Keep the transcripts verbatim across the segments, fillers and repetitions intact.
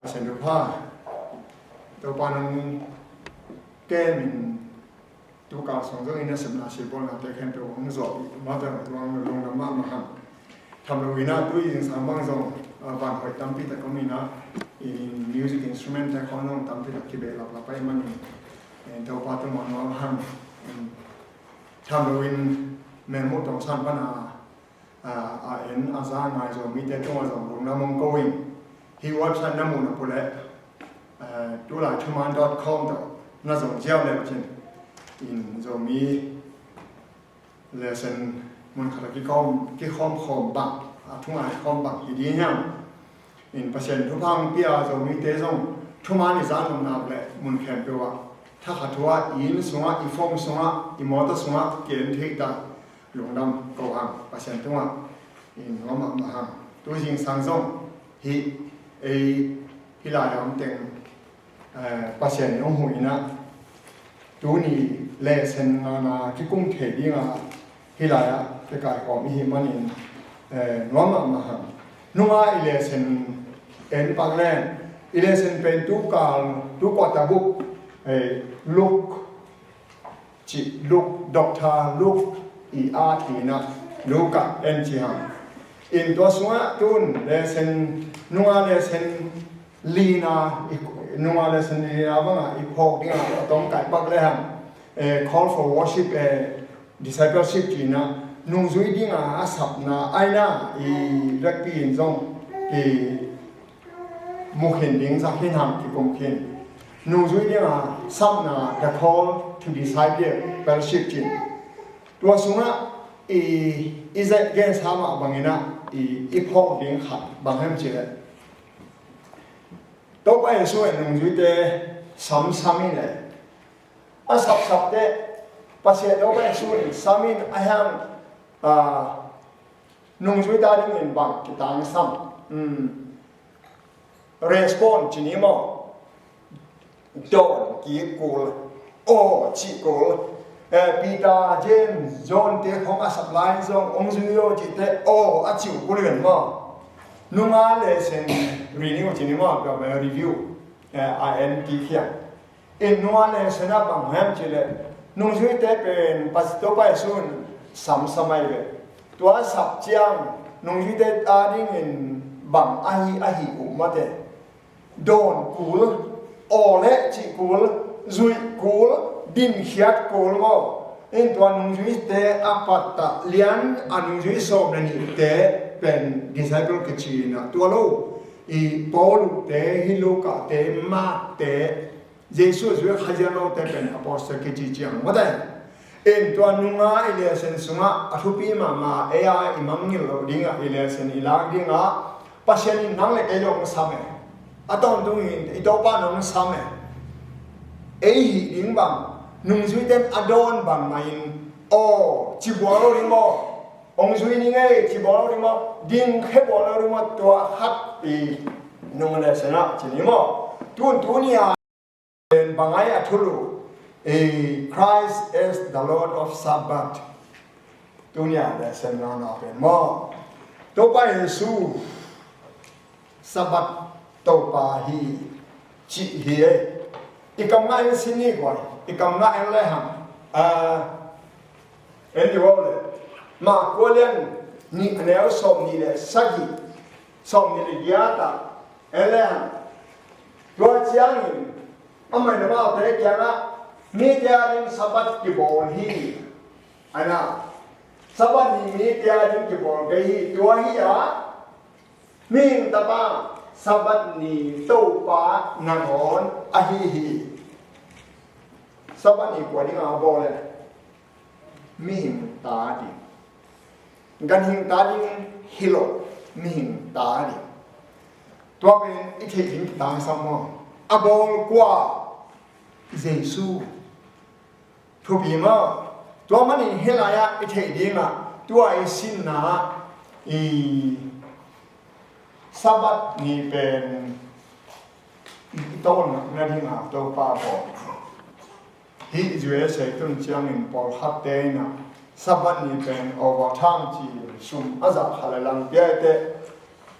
Pasian thupha, Topa nang kemin tukal sung zong in a sepna sibolnate khempeuh hong zawh i mawtaw luang lungdam mahmah hang. Tham lo in a tu i zingsang bang zong, ah, van hoih tampi tak om in a, in music instrument te khawng zong tampi tak kibehlap lap ahih manin, in Topa tungah nuam hang. In tham lo in Mel Muh Tawng San pan a, a, a en a za ngai Zomite tungah zong lungdam hong ko in. Hih website na muh na puleh, a, tulai thuman dot com tawh na zong ziau leu cin. In Zomi lesson mun khat a kikhawm, kikhawm khawm bang, a thu ngai khawm bang hi ding hiam. In Pasian thupha hong pia Zomite zong thuman i zan nopna leh mun khempeuh ah, thakhat thu ah, i inn sungah, i phone sungah, i mawtaw sungah, ken theih ta lungdam ko hang, Pasian tungah in nuam mahmah hang. Tu zingsang zong hih ei hih lai a om teng, eh, Pasian in hong huh in a, tuni lesson ngana kikum thei ding a hih lai ah kikaikhawm i hih manin, eh, nuam mahmah hang. Nunga i lesson en pak leng, i lesson pen tukal, tu quarter book, eh, Luke cih Luke, Doctor Luke i a tina Luka en ci hang. In tua sungah tun lesson, nunga lesson lina, i, nunga lesson lina bangah i phawk dingah a tawm kai pak le hang, eh, call for worship, eh, discipleship cihna, nungzui dinga a sapna aina i vekpi in zong i mukhin ding zak khin hang kikum khin. Nungzui dinga sapna, the call to discipleship cih. Tua sungah i, i zek gensa mah bangin a i, i phawk ding khat bang hem cih leh, Topa Jesu in nungzuite samsam in le, a sapsapte Pasian Topa Jesu in sam in a hiang, a, nungzuite a dingin bang kitangsam. Hmm. Respond ci ni maw? Dawn kik kul, aw cih kul. Eh, Peter, James, John te khawng a sap lai zong hong zui aw cihte aw a cih uh kul in maw? Nunga lesson renew ci ni maw? Review. Eh, a en kik hiam. In nunga lesson a bang hiam cih leh, nungzuite pen Pasian Topa Jesu in samsam ahi ve. Tua sap ciang nungzuite a dingin bang ahi, ahi uh mate. Dawn kul, aw le cih kul, zuih kul, dinkhiat kul maw? In tua nungzuite a pattah lian a nungzui sawm le nihte pen disciple kici in a, tua lo i Paul te, hih Luka te, Mark te, Jesu a zui a khazian lote pen apostle kici ciang mawte. In tua nunga i lesson sungah a thupi mahmah ei a i mangngilh loh dingah i lesson i lak dingah Pasian in nang le kei zong sam e. A tawntung in i Topa nang sam e. Ei hih ding bang, nungzuite in a dawn bang mah in, aw, ci bual lo ding maw? Hong zui ning ei, ci bual lo ding maw? Dingkhia bual lo ding maw? Tua khat i nung lesson ah ci ni maw? Tun tuni a pen bang ai a thulu, eh, Christ is the Lord of Sabbath. Tuni a lesson nana pen maw? Topa Jesu Sabbath Topa hi cih hi e. I kam ngah in sin ni guai, i kam ngah in le hang. Ah, en di wow le. Mark kua lian nih a neu sawm nih le sagih, sawm nih le giat ah en le hang. Tua ciangin amah in amaute kiangah, mite a ding Sabbath kibawl hi. Ana, Sabbath ni mite a ding kibawl kei hi. Tua hi a, Mihing Tapa, Sabbath ni Topa nangawn ahi hi. Sabbath ni kua ding a bawl e? Mihing ta ding. Ganhing ta ding hi lo, mihing ta ding. Tua pen i theih ding kitangsam maw? A bawl kua? Jesu. Thupi maw? Tua manin hih lai-ah i theih dingah tua i sinna ah i Sabbath ni pen i tawlngakna dingah Topa bawl. Hih U S A tun ciangin pawlkhatte in ah Sabbath ni pen overtime ci sum a zah khat le lang pia i teh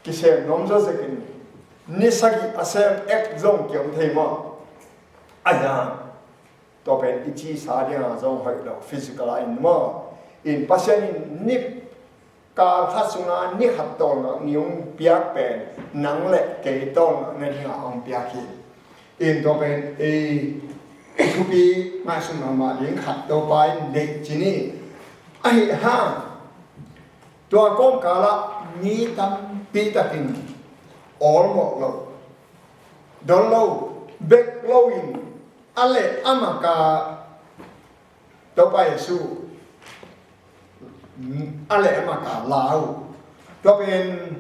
kisem nuam zaw zekin Ni sagih a sem ek zong kiom thei maw? Ahi hang tua pen i cisa dingah zong hoih lo, physical ah in maw? In Pasian in ni kal khat sungah ni khat tawlngak ni hong piak pen nang le kei tawlngak nadingah hong piak hi. In tua pen ei thupi ngaihsun mahmah ding khat Topa in deih ci ni. Ahi hang tua kawmkalah mi tampi takin awlmawh lo, dol lo, bek loin a leh a maka Topa Jesu a leh a maka lau. Tua pen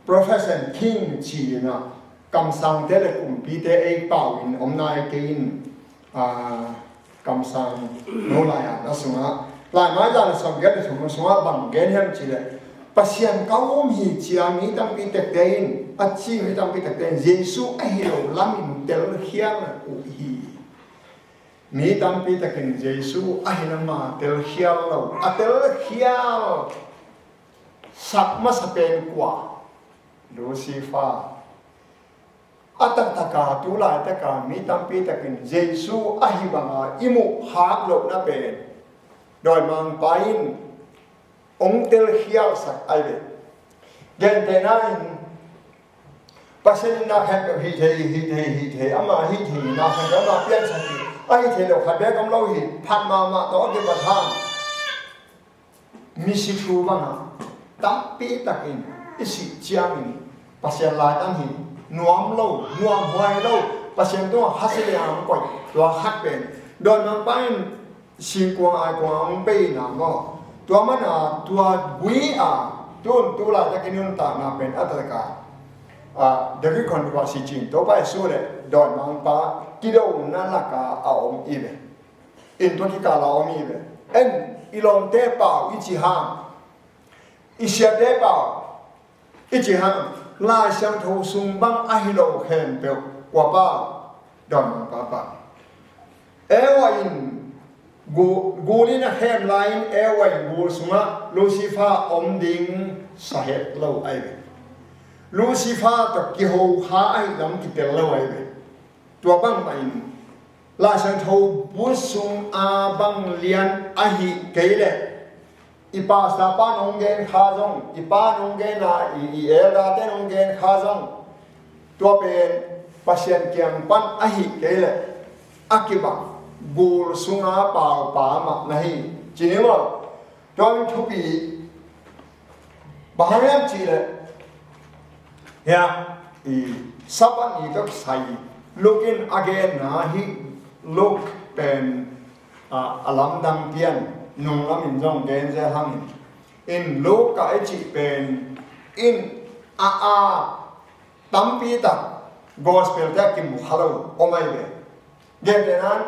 Professor King ci-in ah kamsangte le kumpite ei pau in om nai kei in, ah, kamsang no lai-at a sungah, Laimai zan sawmgiat le thum sungah bang gen hiam cih leh, Pasian ka um hi ci-a mi tampi tekte in, a ci mi tampi tekte in Jesu ahi lo lamin telkhial uh hi. Mi tampi takin Jesu ahi nama telkhial lo, a telkhial sak masa pen kua? Lucifer. A taktaka tu laitaka mi tampi takin Jesu ahi banga i muh hak lohna pen dawimangpa in hong telkhialsak ahi ve. Gentehna in Pasian in na khempeuh hih thei, hih thei, hih thei, ama hih thei, na khempeuh ama piansak hi, a hih thei lo khat beek om lo hi, phat mahmah tawh a kipat hang misi thu bangah tampi takin i sih ciangin Pasian laitan hi, nuam lo, nuamhuai lo, Pasian tungah khasia le hang koih, tua khat pen dawimangpa in singkuang aikuang a hong peina maw? Tua mana tua gui a tun tu laitakin i nuntakna pen a taka, ah, the great controversy cin Topa Jesu le dawimangpa kidona laka a om i ve. In tua kikala om i ve. En i lawmte pau i ci hang, i siate pau i ci hang, Lai Siangtho sung bang ahi lo khempeuh kua pau? Dawimangpa pau. Eva in gu-, gul in a khem lai-in Eva in gul sungah Lucifer om ding sa het lo ahi ve. Lucifer tawh kiho kha ahi lam kitel lo ahi ve. Tua bangmah in Lai Siangtho bu sung a bang lian ahi kei leh i pastor pa nong gen kha zong, i pa nong gen a, i, i elder te nong gen kha zong, tua pen Pasian kiang pan ahi kei leh a kibang gul sunga paupa mah na hi. Ci ni maw? Tua in thupi bang hang hiam cih leh, hiah i Sabbath ni tawh kisai Luke in a genna hi. Luke pen, a, a lamdang pian nunglam in zong gen zel hangin, in Luke a i cih pen in a, a tampi tak gospel te a kimu kha lo om ahi ve. Gentehna in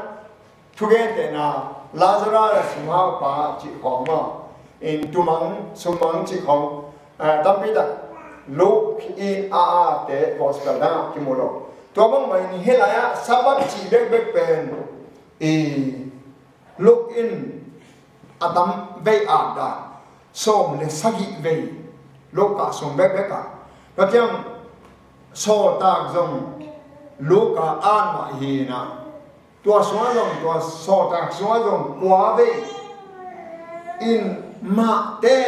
thugentehna Lazarus le sumhaupa cih khawng maw, in tumang summang cih khawng, eh, tampi tak Luke in a, ate gospel dangah kimu lo. Tua bangmah in hih lai-ah Sabbath cih bekbek pen i Luke in a tam vei at dan, sawm le sagih vei Luke ah sung bekbek ah. Tua ciang Sawltak zong Luke ah at mah hi in ah, tua sungah zong, tua Sawltak sungah zong kua vei in, Mate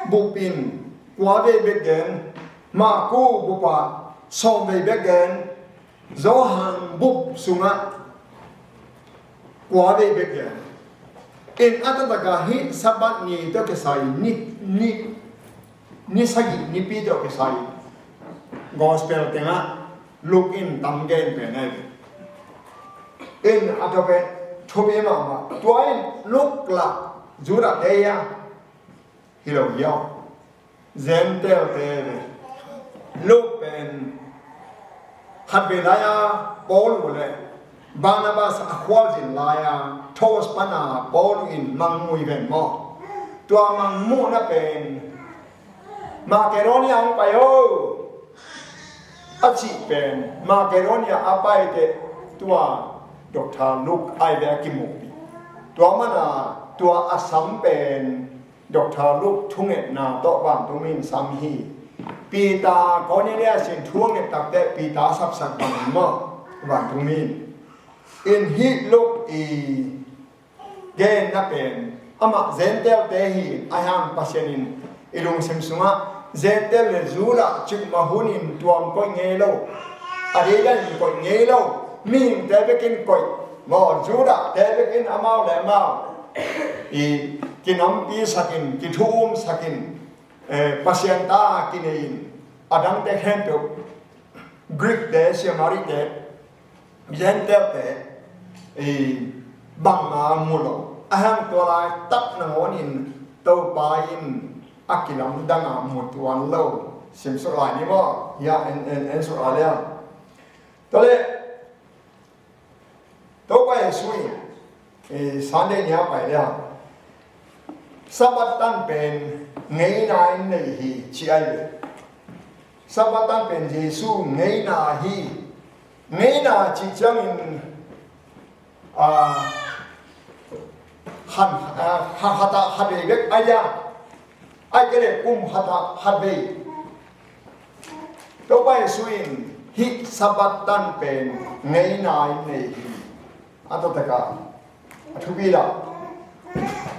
bup in kua vei bek gen, Marku bup ah sawm vei bek gen, Johan bup sungah kua vei bek gen. In a taktak a hih Sabbath ni tawh kisai ni, ni, ni sagih nipi tawh kisai gospel tengah Luke in tam gen pen ahi. In a tua pen thupi mahmah. Tua in Luke lah Judah te hia? Hi lo hia? Gentile te ve. Luke pen khatvei lai-a Paul uh le Barnabas a khualzin lai-a Troas pana Paul in mangmuh hi ven maw? Tua mangmuhna pen Macedonia hong pai o a cih pen Macedonia a paite tua Doctor Luke ai ve a kimuhpih. Tua mana tua a sam pen Doctor Luke thungetna tawh vantung mi in sam hi. Peter, Cornelius in thu a nget takte Peter a sapsak bangin maw, vantung mi in, in hih Luke i genna pen amah Gentile-te hi in, ahi hang Pasian in i lungsim sungah Gentile le Judah cikmah hunin tuam koih ngei lo, a deidanin koih ngei lo, mihingte bekin koih maw, Judah-te bekin amau le amau i kinampisakin, kithu-umsakin, eh, Pasian ta kinei in, a dangte khempeuh, Greek-te, Samari-te, Gentile-te, eh, bangmah mu lo. Ahi hang tua laitak nangawnin Topa in a kilamdanga mu tuan lo. Simsuk lai ni maw? Ya, en, en, en suk lai liang. Tua leh, Topa Jesu in, eh, Sunday ni a pai leh, Sabbath tan pen ngeina in nei hi, ci ahi ve. Sabbath tan pen Jesu ngeina hi. Ngeina cih ciangin, ah, han, ah, ha, hata, hatvei bek a hi a. Ahih kei leh kum khatah khatvei. Topa Jesu in hih Sabbath tan pen ngeina in nei hi. A tawh taka a thupi dah.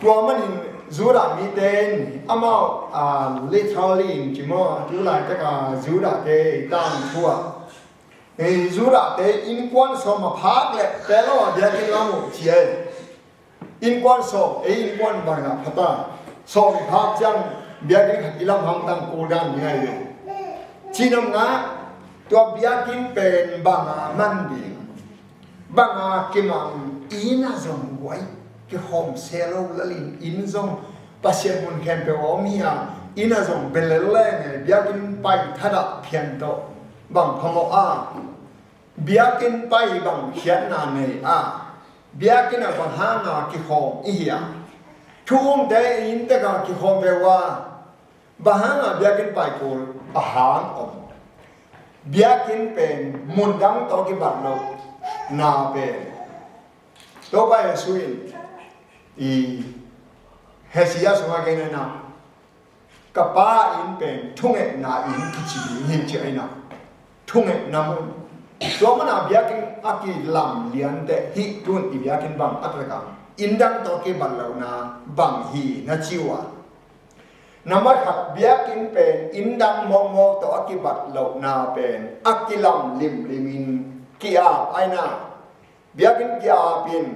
Tua manin Judah mite in amau, ah, literally in ci maw, a tu laitaka Judah-te i tangthu ah, eh, Judah-te innkuan sawm a phak leh tel aw, biakinn lam uh ci ei. Innkuan sawm, ei innkuan bangin a pha ta. Sawm i phak ciang biakinn khat i lam hangtang kul dan ding ahi ve. Cihnopna, tua biakinn pen banga man ding, banga kimang, inn ah zong guai, kikhawm se lo lalin, inn zong Pasian mun khempeuh a om hi a, inn ah zong belel leng, biakinn pai thadah phian tawh bang phamawh a. Biakinn pai bang khiatna nei a, biakinn ah bang hanga kikhawm i hi a, thu-umte i inntek ah kikhawm ve uh a, bang hanga biakinn pai kul a hang om. Biakinn pen mun dang tawh kibat lohna pen Topa Jesu in i Isaiah sungah gen ahi na, ka Pa inn pen thungetna inn kici ding hi ci ahi na. Thungetna mun. Tua mana biakinn a kilam lian teh hih tun i biakinn bang a taktak a, inn dang tawh kibat lohna bang hi na ci uh a. Nambat khat, biakinn pen inn dang mawkmawk tawh a kibat lohna pen a kilam limlimin ki-ap ahi na. Biakinn ki-apin,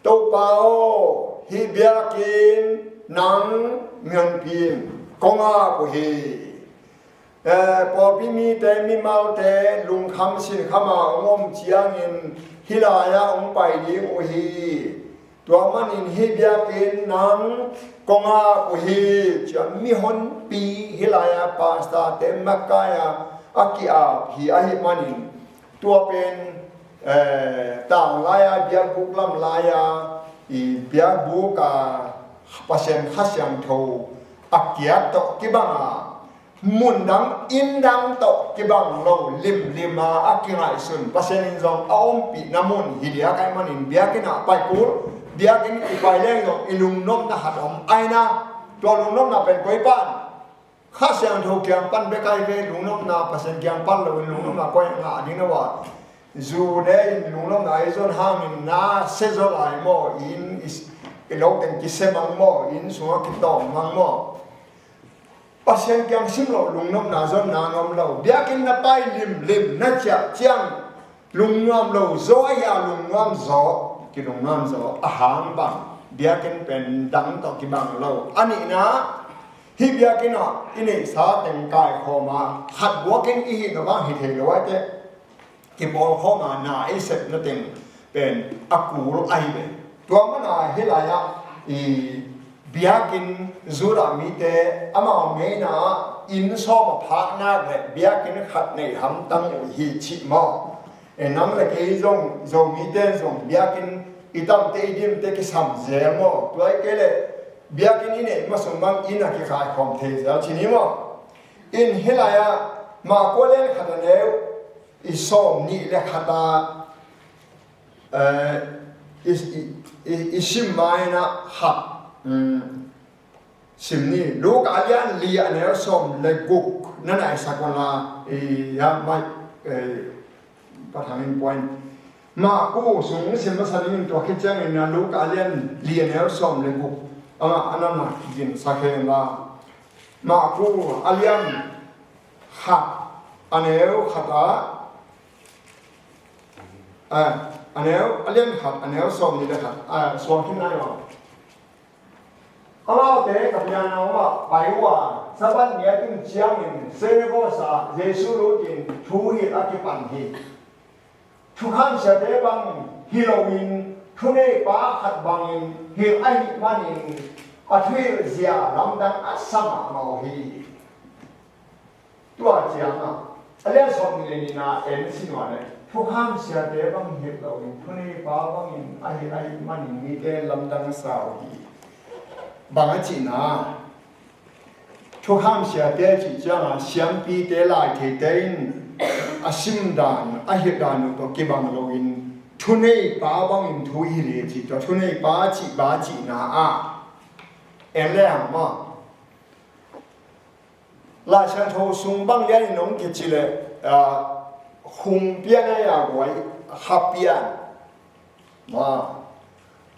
Topa aw, hih biakinn nang mihonpi in kong ap uh hi. Eh, pawlpi mite, mimalte lungkham sinkhama hong om ciangin hih lai-ah hong pai ding uh hi. Tua manin hih biakinn nang kong ap uh hi, ci-a mihonpi hih lai-ah pastor-te makai-a a ki-ap hi ahih manin, tua pen, eh, tanglai-a biakbuk lamlai-a i biakbuk a Pasian Kha Siangtho a kiat tawh kibang a, mun dang inn dang tawh kibang lo limlim a, a kingaihsun Pasian in zong a ompihna mun hi diak ahih manin biakinn ah pai kul, biakinn i pai leng zong i lungnopna khat om ahi na. Tua lungnopna pen koi pan? Kha Siangtho kiang pan bek ahi ve. Lungnopna Pasian kiang pan loin lungnopna koi ngah ding na uh a? Zu ne in lungnopna i zon hangin na se zaw lai maw? Inn i, i lo teng kise mang maw? Inn sungah kitawng mang maw? Pasian kiang sim loh lungnopna zonna om lo. Biakinn na pai limlim na ciah ciang lungnuam lo zaw ahi a, lungnuam zaw, kilungnuam zaw a hang bang biakinn pen dang tawh kibang lo. A nihna, hih biakinn ah i neihsa teng kaikhawm a, khat buakin i hih nop bang hi thei lo ahi teh, kipawlkhawm a na i sepna teng pen a kul ahi ve. Tua mana hih lai-ah i biakinn, Judah mite amau ngeina ah inn sawm a phak nak leh biakinn khat nei hamtang uh hi cih maw? E, nang le kei zong, Zomite zong biakinn i tamte i dimte kisam zel maw? Tua ahih kei leh biakinn i neih ma sung bang inn a kikaikhawm thei zel ci ni maw? In hih lai-ah Marka lian khat a neu i sawm nih le khat a, eh, i, i, i, i sim ma-in ah khat, um, Sim ni, Luka a lian li a neu sawm le guk na naisak un la, i, ya, mai, eh, pathang in point. Maku sung sim masa ning tua khit ciangin na Luka a lian li a neu sawm le guk. Ama, a na na ginsak hen la. Maku a lian khat a neu khat a, a, a neu, a lian khat a neu sawm ni le khat, a, suang khin nai lo. Amaute ka pianna ah pai uh a, Sabbath ni a tun ciangin synagogue ah Jesu lutin thu hilh a kipan hi. Thukham siate bang hi loin thuneipa khat bangin hilh ahih manin a thuhilh zia lamdang a sa mahmah uh hi. Tua ciangah a lian sawm ni le nihna en sin uh a leh thukham siate bang hilh loin thuneipa bangin a hilh ahih manin mite lamdang sa uh hi. Bang a cihna, thukham siate cih ciangah siampite laitheite in a simdan a hilhdan uh tawh kibang loin thuneipa bangin thu i hilh hi cih tua thuneipa cih ba cihna ah en le hang maw? Lai Siangtho sung bang lianin hong kici leh, ah, hum pian a ya guai, ha pian. Ma.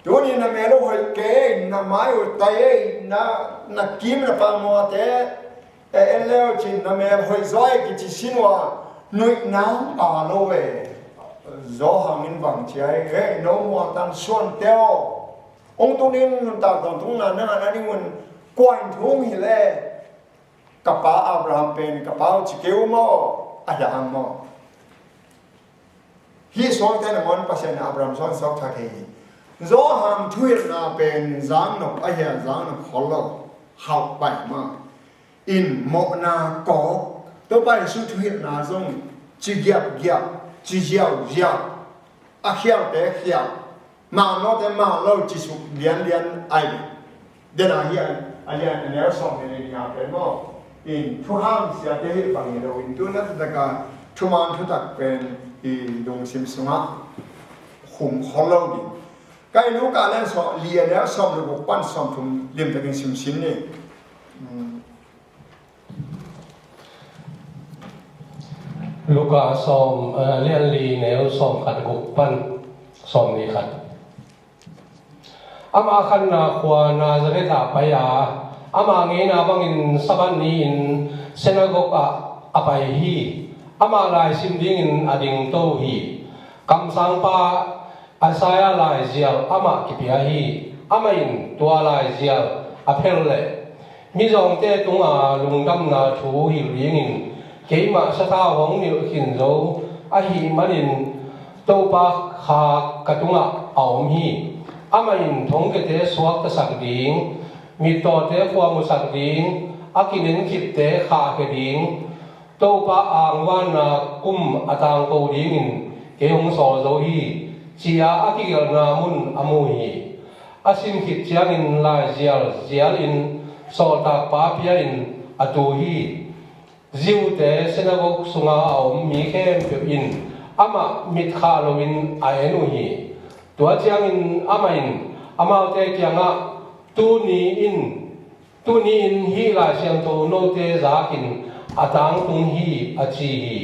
Tuni na mel uh hoih kei, na mai uh tai ei, na, na kim na pamawte, e, en leu cin na mel hoih zaw ei kici sin uh a, nuih nang pa lo e. Zaw hangin bang ci ai, e, no muang tang suan teo. Ong tung ding nuntak tawng tung na na na ding un kuain thung hi le. Ka pa Abraham pen ka pa uh ci kei uh maw, a hia hang maw? Hih suangte nangawn Pasian in Abraham suang suak thak hi. Johan thuhilhna pen zangnop a hia, zangnop khol lo, hauh pai maw? In mawhna kawk, Topa Jesu thuhilhna zong ci giapgiap, ci ziauziau, a khialte khial, maan lote maan lo ci suk lianlian ai ve. Dena hi a, a lian a neu sawm ni le nih a pen maw? In thukham siate hilh bang hi loin tu na taktak a thuman thutak pen i lungsim sungah khum khol lo ding. Kai Luka lian sawm li a neu sawm le guk pan sawm thum limtakin simsim ni. Hmm. Luka sawm, eh, lian li neu sawm khat guk pan sawm ni khat. Ama khanna khua Nazareth ah pai a, ama ngeina bangin Sabbath ni-in synagogue ah a pai hi. Ama laisim dingin a dingto hi. Kamsangpa Isaiah laizial amah kipia hi. Amah in tua laizial a phel leh, mizawngte tunga lungdamna thu hilh dingin keimah sathau hong nilh khin zo ahih manin Topa kha ka tungah a om hi. Amah in thongkiate suaktasak ding, mittawte khua musak ding, a kinen khitte khahkhia ding, Topa angvanna kum a tangko dingin kei hong sawl zo hi, ci-a a kigelhna mun a mu hi. A sim khit ciangin laizial zialin sawltakpa pia-in a tu hi. Jew-te synagogue sunga a om mi khempeuh in amah mitkhah loin a en uh hi. Tua ciangin amah in amaute kiangah, tuni in Tuni-in hih Lai Siangtho note zakin a tangtung hi, a ci hi.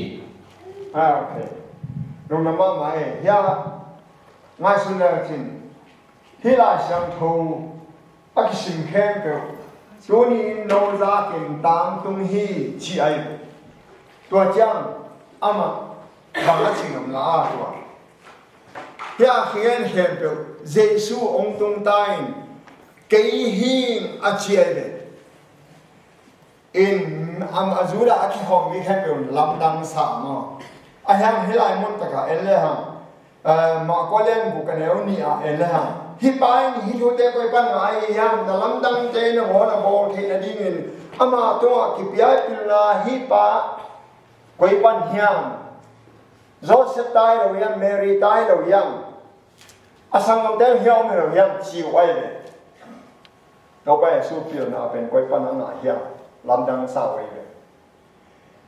Ah, okay. Lungdam mahmah e. Hia ngaihsun le cin. Hih Lai Siangtho a kisim khempeuh tuni-in no zakin tangtung hi, ci ai. Tua ciang amah bang a ci ngam la a tua. Hia khien khempeuh Jesu hong tung ta in, kei hing a ci ai ve. In, am, a Judah a kikhawm mi khempeuh lamdang sa maw? A hiang hih lai mun takah en le hang, eh, Marko lian guk a neu nih ah en le hang, hih pa in hih thute koi pan ngai hiam, na lamdangte in a ngawn a bawl theih nadingin ama tungah kipia pilna hih pa koi pan hiam? Joseph tai lo hiam, Mary tai lo hiam, a sanggamte hia om hi lo hiam, ci uh ai ve. Topa Jesu pilna pen koi pan a ngah hiam, lamdang sa uh ai ve.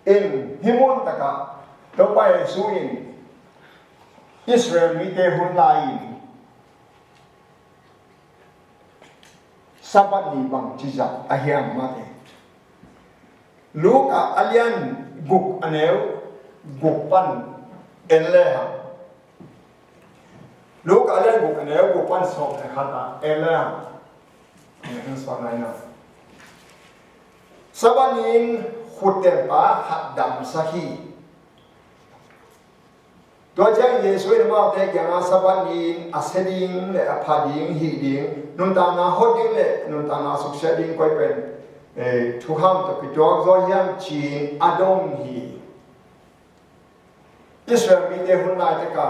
In hih mun takah Topa Jesu in Israel mite hun lai-in Sabbath ni bang ci zah a hiam mah e. Luka a lian guk a neu guk pan en le hang. Luka a lian guk a neu guk pan sawm le khat ah en le hang. Sabbath ni in khuttenpa khat damsak hi. Tua ciang Jesuh in amaute kiangah Sabbath ni in a sia ding le a pha ding, hih ding, nuntakna hot ding le nuntakna suksiat ding koi pen, eh, thukham tawh kituak zaw hiam ci-in a dong hi. Israel mite hun laitaka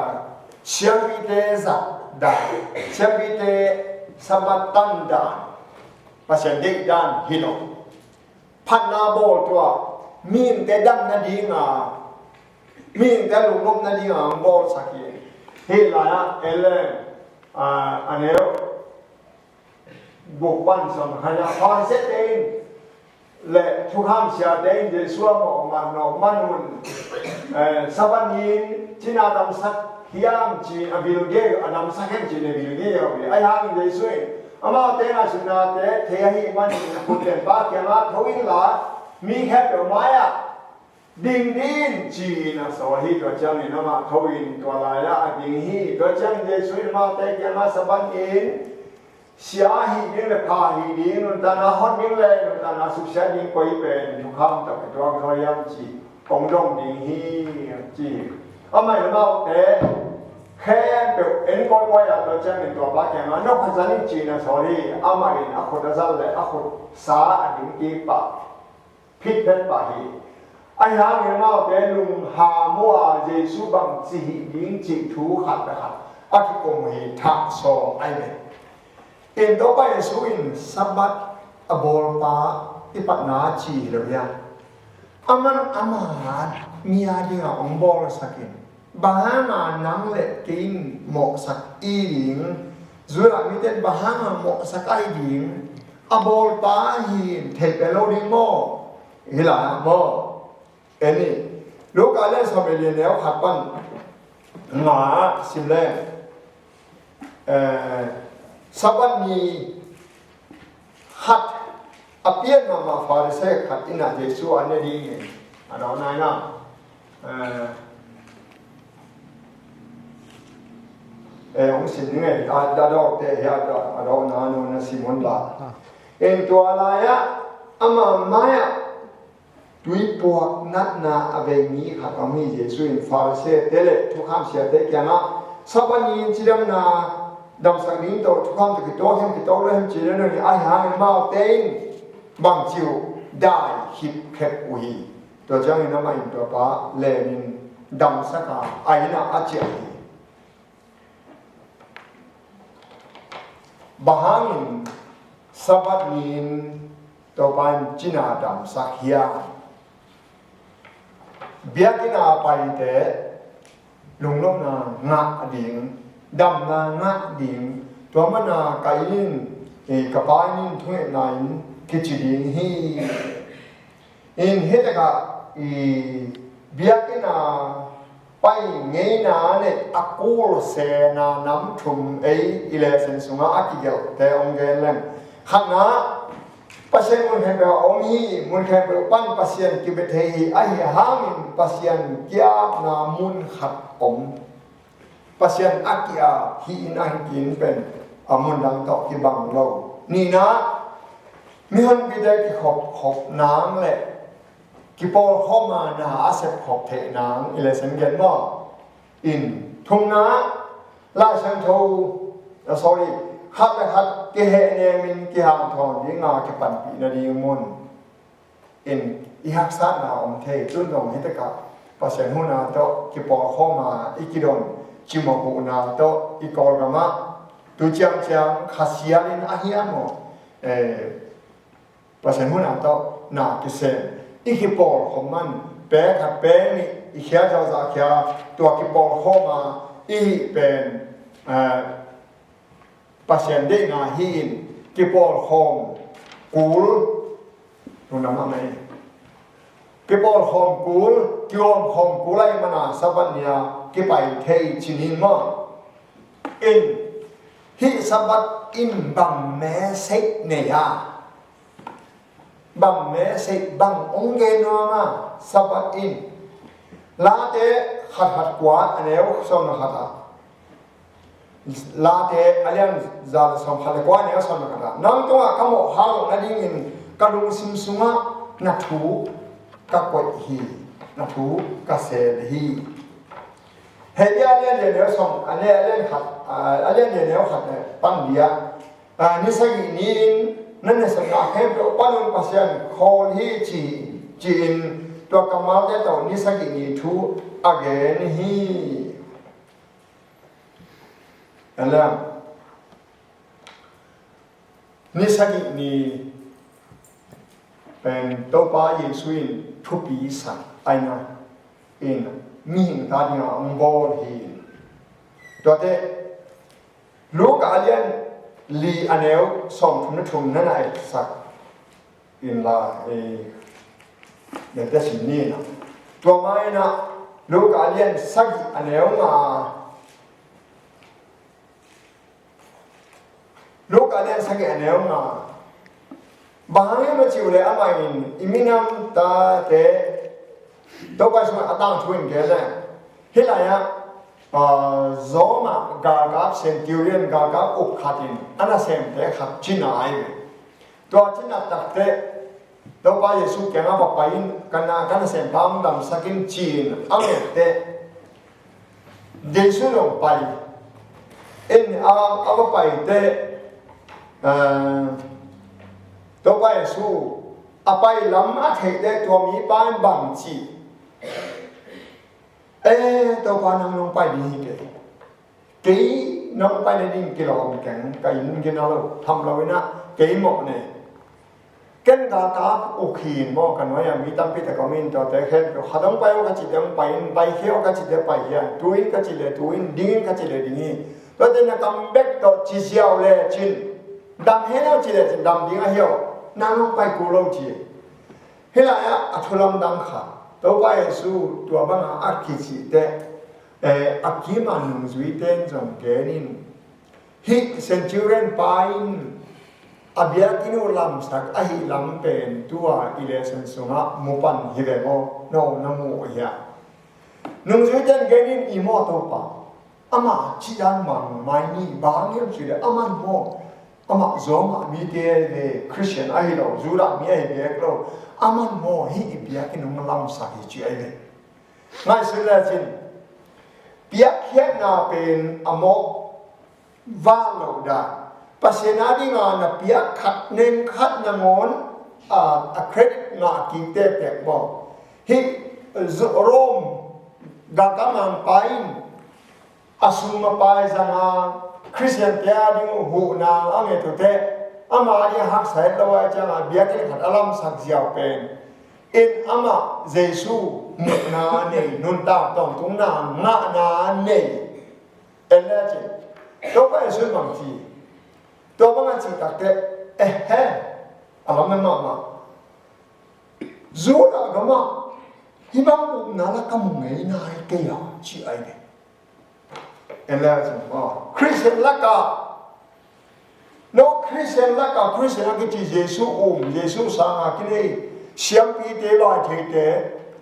siampite zat dan, siampite Sabbath tan dan, Pasian deih dan hi lo. Phatna bawl tua, mihingte damna dinga, mihingte lungnopna dinga hong bawlsak hi. Hih lai-ah en le, a, a neu guk pan sawm khat ah Pharisee-te in le thukham siate in Jesuh a mawh man, mawh man un, eh, Sabbath ni in cina damsak hiam ci-in a bilgel, a damsak hiam ci-in a bilgel hi. Ahi hangin Jesuh in amaute ngaihsutnate thei ahih manin a khuttenpa kiangah, "Tho inla, mi khempeuh mai-ah ding dih in," ci-in a sawl hi. Tua ciangin amah tho in tua lai-ah a ding hi. Tua ciangin Jesuh in amaute kiangah, "Sabbath ni in sia hih ding le pha hih ding, nuntakna hot ding le nuntakna suksiat ding koi pen thukham tawh kituak zaw hiam ci hong dong ding hi," ci hi. Amah in amaute khempeuh en kawikawi a, tua ciangin tua pa kiangah, "Nop khat zang in," ci-in a sawl hi. Amah in a khut a zang le a khut sa a ding kik pah, phit phet pah hi. Ahi hangin amaute lungham uh a, Jesuh bangci hih ding cih thu khat le khat a kikum uh hi. Thah sawm ahi ve. In Topa Jesuh in Sabbath a bawlpa i patna ci hi lo hiam? Aman ama mi a dingah hong bawlsak in, bang hanga nang le kei in mawhsak i ding? Judah mite in bang hanga mawhsak a i ding? A bawlpa hi in thei pen lo ding maw? Hi lai maw? En ni. Luka lian sawm le li, neu khat pan nga sim le, eh, Sabbath ni khat a pian mahmah Pharisee khat in ah Jesuh a ne ding hi. A dawh nai na. Eh, eh, hong sim ni ngei. A, a dawhte hi a, a dawh na nu na sim un la. Ah. En tua lai-ah ama mai-ah tuipuak natna a vei mi khat om hi. Jesuh in Pharisee-te le thukham siate kiangah, "Sabbath ni in cidamna damsak ding tawh thukham tawh kituak hiam, kituak lo hiam ci-in a dong hi. Ahi hangin amaute in bangci uh dai khipkhep uh hi. Tua ciangin amah in tua pa lenin damsak a, a inn ah a ciah hi." Bang hangin Sabbath ni in Topa in cina damsak hiam? Biakinn a paite lungnopna ngah ding, damna ngah ding, tua mana ka inn in, eh, ka pa inn in thungetna inn kici ding hi. In hih takah i biakinn a pai ngeina le a kulsena nam thum ei i lesson sungah a kigelhte hong gen leng. Khatna, Pasian mun khempeuh ah om hi, mun khempeuh pan Pasian kibia thei hi, ahi hangin Pasian ki-apna mun khat om. Pasian a ki-ap hih inn a hih inn pen a mun dang tawh kibang lo. Nihna, mihonpite kikhop khop nang le kipawlkhawm a na a sep khop theih nang i lesson gen maw? In thumna, Lai Siangtho, ah, sorry, khat le khat kihehnemin kihanthawn dinga kipanpih nading mun. In i haksatna om thei, tun dong hi takah Pasian huhna tawh kipawlkhawm a i kidon, cimawh huhna tawh i Kawlgam ah tu ciangciang khasialin a hiam maw, eh, Pasian huhna tawh na kisem i kipawlkhawm man, pek khat pek nih i khia zawhzah khia, tua kipawlkhawm a i hih pen, eh, Pasian deihna hi in kipawlkhawm kul, nunam a mei. Kipawlkhawm kul, kiawmkhawm kul ahih mana Sabbath ni-a kipai thei ci-in maw? In Hih Sabbath in bang message nei a, bang message, bang ong gen nuam a, Sabbath in? Late khat khat kua a neu sawm le khat ah, Late a lian za le sawm khat le kua a neu sawm le khat ah, nang tungah ka mawh hak loh nadingin ka lungsim sungah na thu ka koih hi, na thu ka sel hi. Hebru a lian li a neu sawm, a lian, a lian khat, a lian li a neu khat le pan li ah, ni sagih ni-in na nasepna khempeuh panun Pasian khawl hi ci, ci-in tua kammalte tawh ni sagih ni thu a gen hi. Alam. Ni sagih ni pen Topa Jesu in thupi sak aina in mihing ta dinga ong bawl hi. Tuate Luka a lian li a neu sawm thum na thum na na et sak in la, eh, nete sin ni na. Tua maina Luka a lian sagih a neu nga Luka a lian sagih a neu nga. Bang hang hiam a cih uh leh amah in i minam tate Topa Jesu a tangthu in gen leh, hih lai-ah, ah, Roma galkap, centurion galkap uk khat in a nasemte khat cina ahi ve. Tua cina takte Topa Jesu kiangah va pai in, ka na, ka nasempa hong damsak in ci-in a nget teh, Jesu zong pai in, a, a va pai teh, eh, Topa Jesu a pai lam a theih teh tua mipa in bang ci? Eh, Topa, nang nong pai ding hi kei. Kei nong pai nading kilawm keng, ka inn gina lo, tham lo in ah, kei mawh nei. Ken galkap uk hi in maw, ka nuai-ah mi tampi tak om in, tuate khempeuh khat hong pai o ka cih teh hong pai in, pai khia o ka cih teh pai hi a, tu in ka cih leh tu in, ding in ka cih leh ding hi. Tuate na kam bek tawh ci ziau lecin, dam hen o cih lecin dam ding ahi o, nang hong pai kul lo ci. Hih lai-ah a thu lamdang khat, Topa Jesu tua bangah a kicih teh, eh, a kim a nungzuite in zong gen in, hih centurion pa in a biakinn uh lamsak ahih lam pen tua i lesson sungah mu pan hi ve maw, no na mu uh hiam? Nungzuite in gen in, i maw Topa, amah cih dan mang mai ni, bang hang hiam cih leh aman maw, amah Roma mite ve, Christian ahi lo, Judah mi ahi bek lo, aman maw hih i biakinn hong lamsak hi ci ahi ve. Ngaihsun lecin, piakkhiatna pen a mawk vak lo dan, Pasian a dinga na piak khat, neng khat nangawn, a, a credit ngah kik tektek maw? Hih Rome galkap mangpa in a sum a pai zanga Khristian te a ding uh huhna a nget uh teh, ama a ding a haksa het lo a, cianga biakinn khat a lamsak ziau pen in amah Jesu muhna nei, nuntak tawntungna ngahna nei. En le cin, Topa Jesu in bang ci? Tua bang a cih takteh, ehe, a lamdang mahmah. Judah gamah hih bang upna la ka mu ngei nai kei a, ci ahi ve. En le cin, ah, Christian lakah, no Christian lakah, Christian a kici Jesu um, Jesu sanga kinei siampite, laitheite,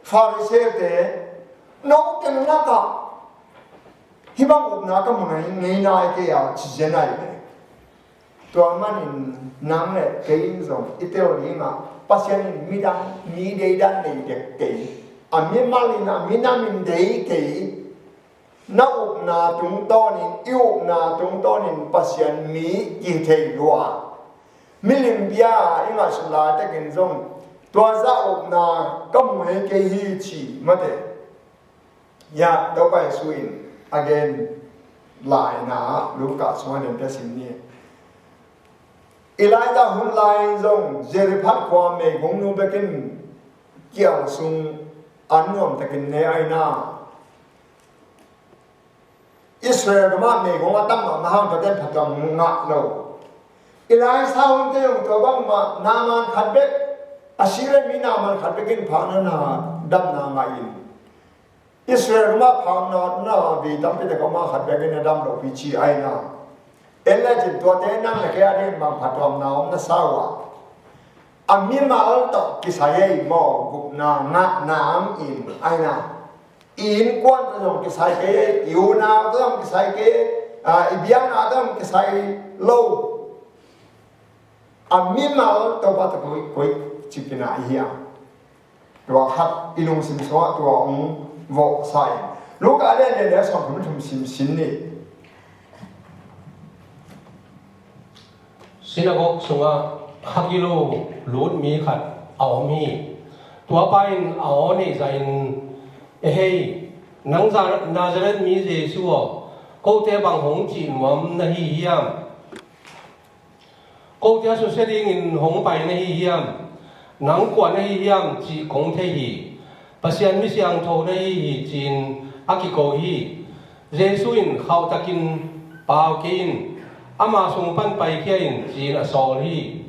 Farisee-te, no teng lakah hih bang upna ka mu ngei nai kei a, ci zen ahi ve. Tua manin nang le kei in zong i tel dingah Pasian in midang, mi deidan nei dek kei, a mimal in, a minam in dei kei. Na upna tungtawnin, i upna tungtawnin Pasian mi kithei lua. Milim bia i ngaihsut laitakin zong tua zah upna ka mu ngei kei hi ci mate. Ya, Topa Jesu in a gen laina Luka sungah den pia sin ni. Elijah hun lai-in zong Zarephath khua meigongnu bekin kial sung an nuamtakin ne aina. Israel gamah meigong a tam mahmah hang tuate in phattuam ngah lo. Elisha hun te zong tua bangmah, Naaman khat bek, Assyria mi Naaman khat bekin phakna, damna ngah in, Israel mah phakna na vei tampi tak a om a, khat bekin a dam lo pi ci aina. En le cin tuate nang le kei a ding bang phattuamna om na sa uh a, a mimal tawh kisai ei maw, gupna ngahna om in aina. I innkuan tawh zong kisai kei ei, i unau tawh zong kisai kei ei, a, i biakna tawh zong kisai lo. A mimal Topa tawh koi, koi cipina i hiam? Tua khat i lungsim sungah tua hong vawh sa in. Luka lian lian le sawm thum thum sim sin ni. Sinagog sungah khakilo lut mi khat a om hi. Tua pa in a aw neih zahin, "E hei, nang Za-, Nazareth mi Jesu aw, kote bang hong cih nuam na hi hiam? Kote a susia dingin hong pai na hi hiam? Nang kua na hi hiam cih kong thei hi. Pasian mi siangtho na hi hi," ci-in a kiko hi. Jesu in khauhtakin, "Pau kei in, ama sung pan paikhia in," ci-in a sawl hi.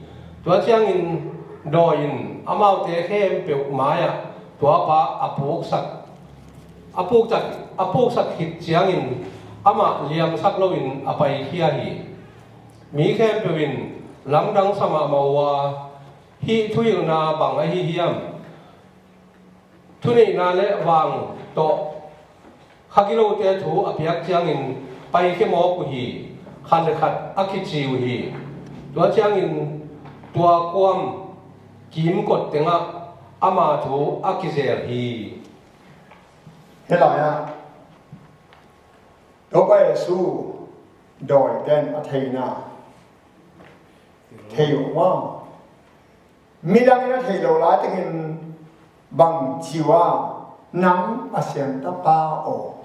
Tua ciangin dawi in amaute khempeuh mai-ah tua pa a puksak, a puksak, a puksak khit ciangin amah liamsak loin a paikhia hi. Mi khempeuh in lamdang sa mahmah uh a, "Hih thuhilhna bang ahi hiam? Thuneihna le vang tawh khakilote thu a piak ciangin paikhia mawk uh hi," khat le khat a kici uh hi. Tua ciangin tua kuam kimkot tengah ama thu a kizel hi. Hih lai-ah Topa Jesu dawite in a theihna thei uh maw? Midang in a theih loh lai takin bang ci uh a, "Nang Pasian Tapa aw,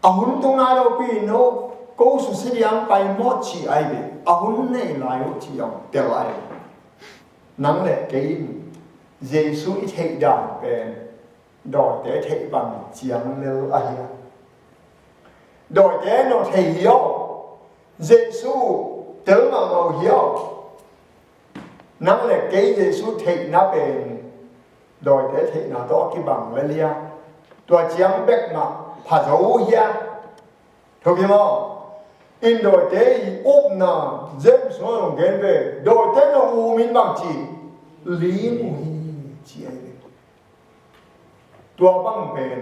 a hun tung nai lopi no, ko susia ding pai maw?" ci ai ve. "A hun nei lai uh," ci hong tel ai ve. Nang le kei in Jesu i theih dan pen dawite theih bang ciang lel ahi a. Dawite no thei hi aw. Jesu tel mahmah uh hi aw. Nang le kei Jesu theihna pen dawite theihna tawh a kibang lel hi a. Tua ciang bek mah pha zo uh hi a. Thupi maw? In dawite i upna, James sungah zong gen ve, dawite na um in bang ci, ling uh hi, ci ai ve. Tua bang pen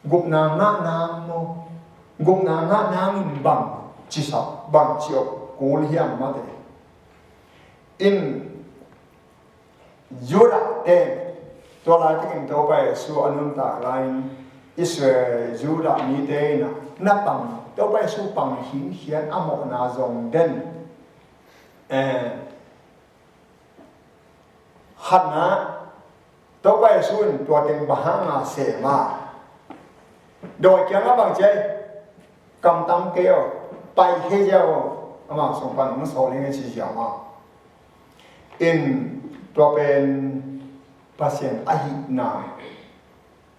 gupna ngah nang maw? Gupna ngah nang in bang ci sa, bang ci awk kul hiam mate? In Judah te, tua laitakin Topa Jesu a nuntak lai-in Israel Judah mite in a na pang, Topa Jesu pang khinkhian a mawhna zong den. Eh, khatna, Topa Jesu in tua teng bang hanga sem a, dawi kiangah bang ci ai, "Kamtam kei aw, pai kei ziau aw, ama sung pan hong sawl ing," a ci ziau a. In tua pen Pasian ahihna,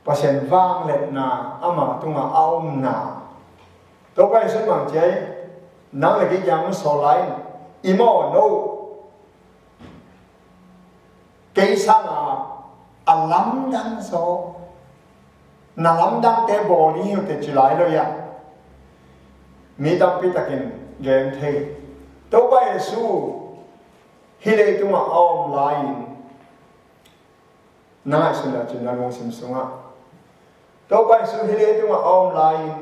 Pasian vangliatna ama tungah a omna. Topa Jesu in bang ci ai, "Nang le kei kiang hong sawl lai in, i maw no, kei sanga a lamdang zaw, na lamdangte bawl ding hi uh teh," ci lai lo hi a. Mi tampi takin gen thei. Topa Jesu hih leitungah a om lai-in, na ngaihsun dah cin na lungsim sungah, Topa Jesu hih leitungah a om lai-in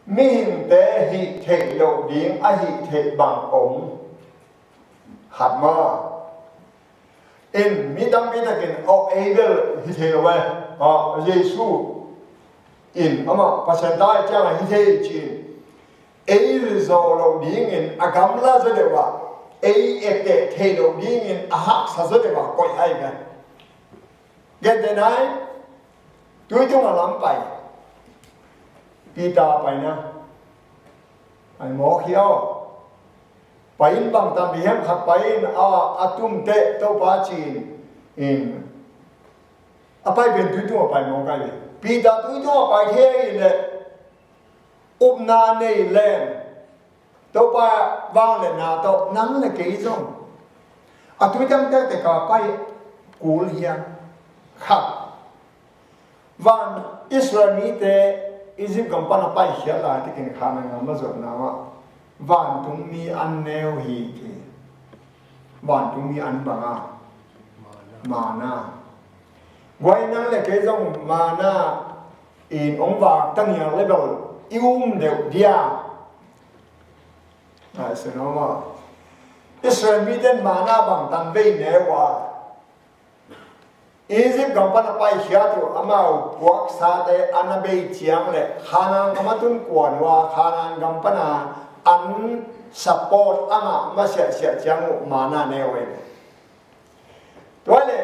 mihingte hih theih loh ding a hih theih bang om. Khat mah in mi tampi takin, "Aw, ei bel hi thei lo e, aw, Jesu in amah Pasian ta ahih ciangin hi thei," ci-in ei rizawh loh dingin a gamla zaw deuh ah, ei etteh theih loh dingin a haksa zaw deuh ah koih ai ve. Gentehna in tui tungah lam pai, Peter paina ai mawk hi aw. Pai in bang tan ding hiam, khat pai in a, a tum teh Topa ci-in, in a pai pen tui tungah pai mawk ai ve. Peter tui tungah pai thei in leh upna nei leng Topa vangliatna tawh nang le kei zong a tui tangte teka pai kul hiam? Khat, van Israel mite Egypt gam pan a paikhiat lai takin Khanaan gam a zuatna mah Vantungmi an neu hi ci. Vantungmi an banga mana. Guai nang le kei zong mana in ong vak tanial le bel i um deuh dia. Ai, sinoma Israel miten mana bang tan vei neu a. Egypt gam pan a paikhiat uh amau puaksate an a bei ciang le Khanaan gam a tun kuan uh a, Khanaan gam pan a an support a ngah masiahsiah ciang uh mana neu ei. Tua le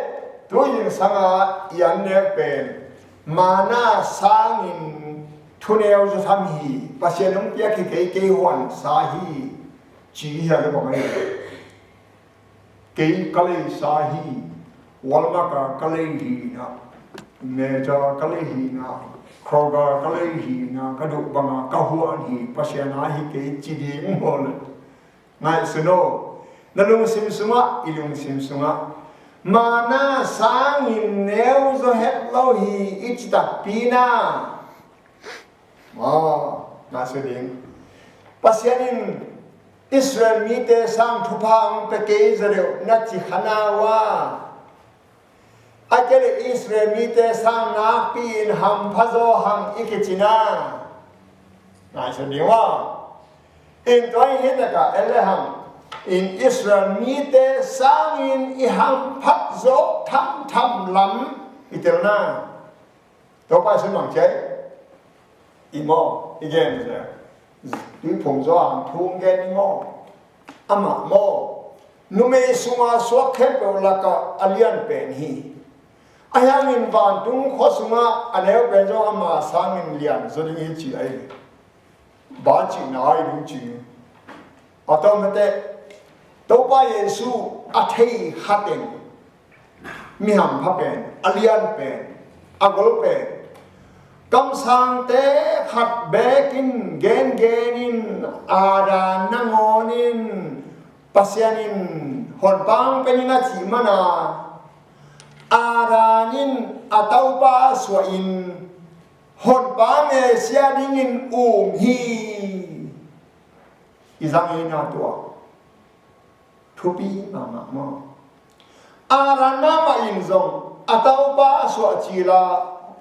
tu zingsang a i an neu pen mana sangin thuneu zaw tham hi, Pasian hong piak hi kei, kei huan sa hi ci hi a le bang a hi. Kei ka lei sa hi, Walmart a ka lei hi na, Meta ka lei hi na, Kroger ka lei hi na, ka duh banga ka huan hi, Pasian a hi kei ci ding maw le. Ngaihsun o, na lungsim sungah, i lungsim sungah mana sangin neu zaw het lo hi i ci takpi na. Aw, ngaihsun ding. Pasian in Israel mite sang thupha ang pe kei zaw deuh na ci kha na uh a. A kei le Israel mite sang nakpi in hampha zaw hang i kici na. Ngaihsun ding uh a. In tua hi takah en le hang in Israel mite sangin i hamphat zaw thamtham lam i tel na. Topa Jesu mang ciai. I maw, i gen cia. Tuiphum zaw ang thu gen i maw. Amah maw, numei sunga suak khempeuh lakah a lian pen hi. A hiangin vantung khua sungah a neu pen zaw ama sangin lian zaw ding hi ci a hi. Ba cihna a hi ding ci. A tawm mate, Topa Jesu a thei kha teng mi hampha pen, a lian pen, a gol pen, kamsangte khat bekin gengen in, Adam nangawn in Pasian in honpa hong pe ning a cih mana, Adam in a topa suahin honpa Messiah dingin um hi. I zang hi na tua. Thupi mahmah maw. Adam mahmah in zong a topa a suah cila,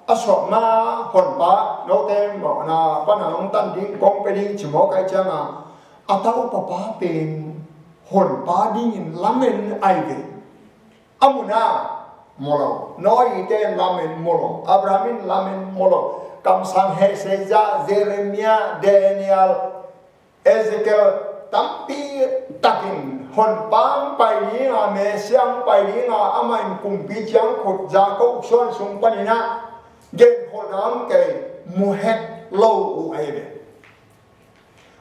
a suah ma honpa, note mawhna pana hong tan ding, kong pe ding ci mawk ai cianga, a topa pa pen honpa dingin lamen ai ve. A muna molo, Noah ite lamen molo, Abraham in lamen molo, kamsang Isaiah, Jeremiah, Daniel, Ezekiel tampi takin honpa hong pai dinga, Messiah hong pai dinga, amah in kumpi ciang khut Jacob suan sung paninah genkholhna om kei, mu het lo uh ahi ve.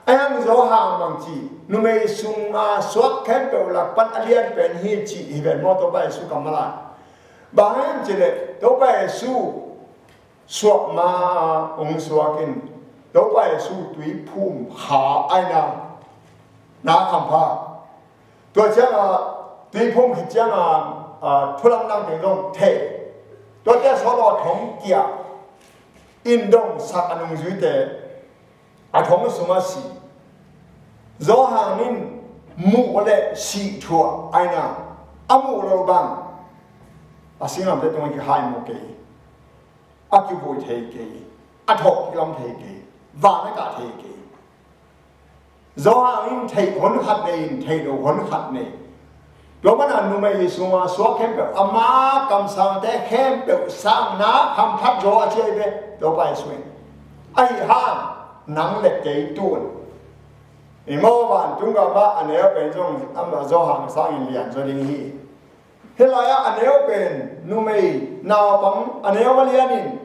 A hiang Johan bang ci, numei sunga suak khempeuh lak pan a lian pen hi ci hi ven maw, Topa Jesu kammal ah. Bang hang ci leh Topa Jesu suak ma hong suak in, Topa Jesu tuiphum kha aina na hampha. Tua cianga tuiphum khit cianga, a, thulam nang teng zong thei. Tuate sawt aw thong kia in dong sak a nungzuite a thong sungah si. Johan in muh le sih thuah aina, a muh lo bang a singlamte tungah kihai maw kei. A kivui thei kei, a thawh kilam thei kei, van a kah thei kei. Johan in theih hun khat nei in theih lo hun khat nei. Tua mana numei sunga suak khempeuh, ama kamsangte khempeuh sangna hamphat zaw a ciai ve, Topa Jesu in. Ahi hang nang le kei tun i maw vantung gam ah a neu pen zong ama Johan sangin lian zaw ding hi. Hih lai-ah a neu pen numei naupang a neu a lianin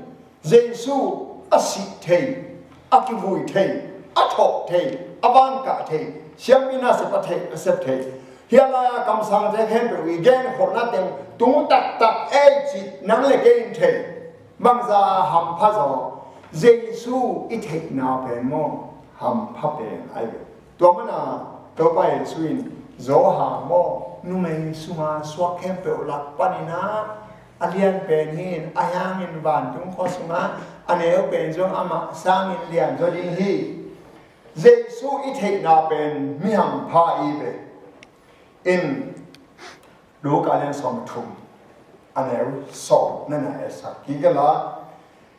Jesu a sih thei, a kivui thei, a thawh thei, a vankah thei, siampi nasep a thei, a sep thei. Hih lai-ah kamsangte khempeuh i genkholhna teng tung taktak ei cih nang le kei in thei. Bangza hampha zaw, Jesu i theihna pen maw, hampha pen ahi ve. Tua mana Topa Jesu in Johan maw, numei sunga suak khempeuh lak paninah a lian pen hi in, a hiangin vantung khua sungah a neu pen zong amah sangin lian zaw ding hi. Jesu i theihna pen mi hampha i ve. In Luka lian sawm thum, a neu sawm na na e sak kik la.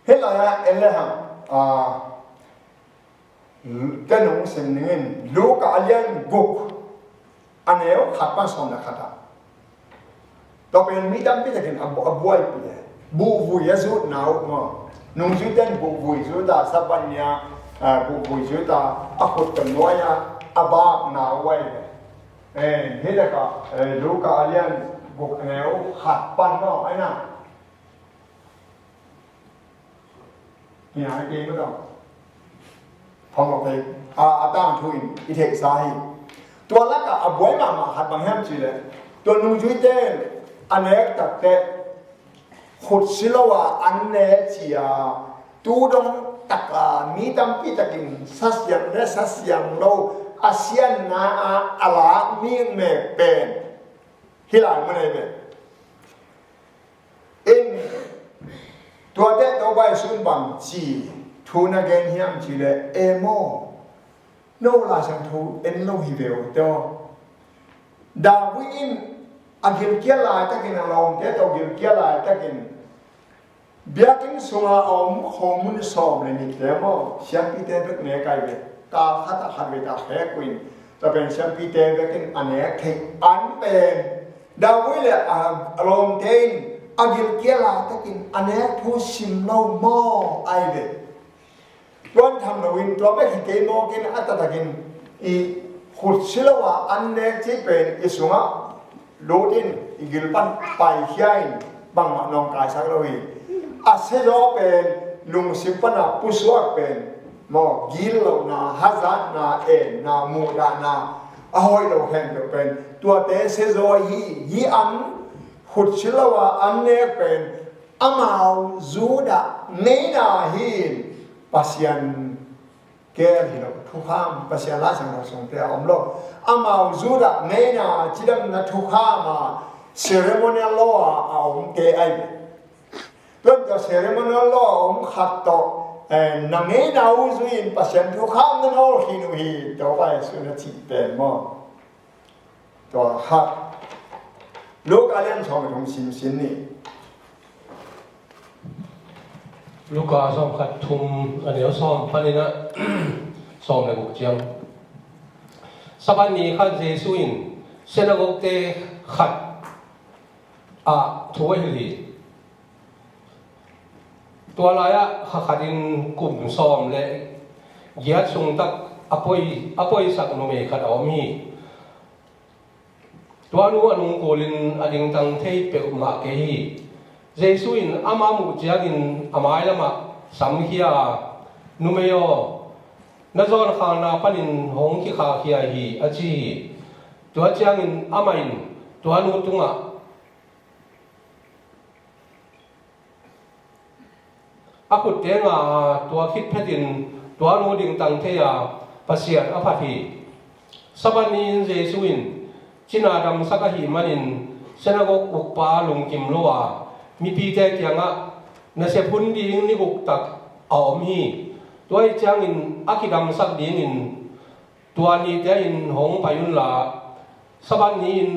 Hih lai-ah en le hang, a, te nung sim ning in, Luka a lian guk, a neu khat pan sawm le khat ah. Tua pen mi tampi takin a, a buaipih e. Buhvui a zutna uh maw. Nungzuite in buhvui zut a, Sabbath ni-a, a, buhvui zut a, a khut tawh nuai a, a bakna uh ahi ve. Eh, hih leh ka, eh, Luka a lian guk a neu khat pan maw, ahi na. Hi a, hi kei maw tawh. Phawng lo kei. A, a tangthu in i theihsa hi. Tua lakah a buai mahmah khat bang hiam cih leh, tua nungzuite in a nek tak teh khut si lo a an ne ci a, tu dong tak a mi tampi takin sa siang le sa siang lo a sianna ah a lak mikmek pen hih lai mun ahi ve. In tuate Topa Jesu in bang ci thu na gen hiam cih leh, e maw, no Lai Siangtho en lo hi ve uh teh aw. David in a gilkial laitakin, a lawmte tawh gilkial laitakin, biakinn sunga a om khomun sawm le nihte maw, siampite bek nek ahi ve. Kal khat ah khat vei ta khek uh in, tua pen siampite bek in a nek theih an pen David le a, a lawmte in a gilkial laitakin a nek thu sim lo maw ahi ve. Tuan tham loin, tua bek hi kei mawk in, a taktakin i khut si lo a an nek cih pen i sungah lut in, i gil pan paikhia in, bangmah nawngkaisak lo hi. A siazaw pen lungsim pana pusuak pen maw, gil lohna, hazatna, enna, muhdahna, a hoih lo khempeuh pen tuate siazaw hi. Hih an khut si lo a an nek pen amau Judah ngeina hi in, Pasian gel hi lo, thukham, Pasian Lai Siangtho sungte a om lo. Amau Judah ngeina cidamna thukham a ceremonial law a, a omte ahi ve. Tuan tua ceremonial law a om khat tawh, eh, na ngeina uh zui in Pasian thukham na nawl khin uh hi, Topa Jesu na cih pen maw. Tua khat. Luka lian sawm le thum simsim ni. Luka sawm khat thum a neu sawm panin a sawm le guk ciang. Sabbath ni khat Jesu in synagogue-te khat ah thu a hilh hi. Tua lai-ah kha khatin kum sawm le giat sung tak a poi, a poisak numei khat a om hi. Tua nu a nungkulin a dingtang thei peuhmah kei hi. Jesu in ama muh ciangin a mailamah samkhia a, "Numei aw, na zawnkhalna panin hong kikhahkhia hi," a ci hi. Tua ciangin amah in tua nu tungah a khutte nga a, tua khit phetin tua nu dingtang thei a, Pasian a phat hi. Sabbath ni-in Jesu in cina damsak ahih manin synagogue ukpa lungkim lo a, mipite kiangah, "Nasep hun ding ni guk tak a om hi. Tua ahih ciangin a kidamsak dingin tua nite in hong pai unla, Sabbath ni-in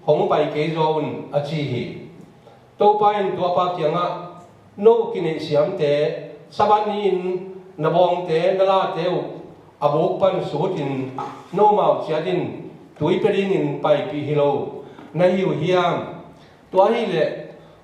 hong pai kei zaw un," a ci hi. Topa in tuapa kiangah, "No kineihsiamte, Sabbath ni-in na bawngte, na late uh a buk pan sutin nomau ciatin tui pia dingin paipih hi lo na hi uh hiam? Tua ahih leh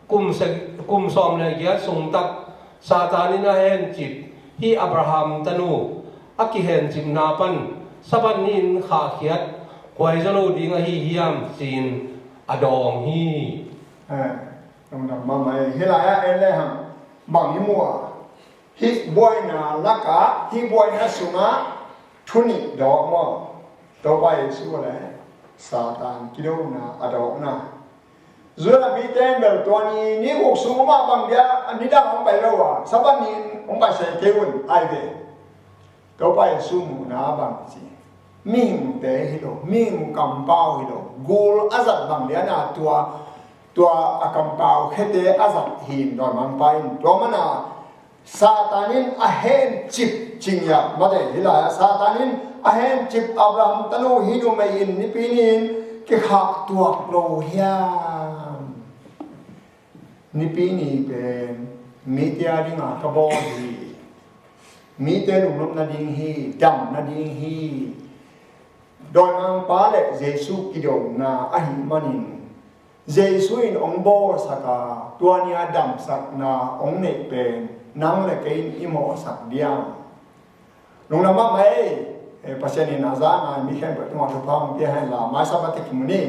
kum se-, kum sawm le giat sung tak Satan in a hencip hih Abraham tanu a kihencipna pan Sabbath ni-in khahkhiat huaizaw lo ding ahi hiam?" ci-in a dawng hi. Eh, lungdam mahmah hi. Hih lai-ah en lehang bang i mu a, hih buaina lakah, hih buaina sungah thu nih dawk maw? Topa Jesu le Satan kidona a dawkna. Judah mite in bel tua ni, ni guk sung om a bang dia, a nidang hong pai lo a, Sabbath ni-in hong pai se kei un, ai ve. Topa Jesu muhna bang ci. Mihingte hi lo, mihing kampau hi lo, gul a zat bang dia na tua, tua a kampau khete a zat hi in dawimangpa in. Tua mana Satan in a hencip cingyak mate hi lai a, Satan in a hencip Abraham tanu hi numei in nipi ni in kikhak tuak lo hiam? Nipi ni pen mite a dinga ka bawl hi. Mite lungnop nading hi, dam nading hi. Dawimangpa le Jesu kidona ahih manin Jesu in hong bawlsak a, tua ni a damsakna hong neih pen nang le kei in i mawhsak diam? Lungdam mahmah ei. Eh, Pasian in a za ngai mi khempeuh tungah thupha hong pia hen la, mai Sabbath teh kimu ni.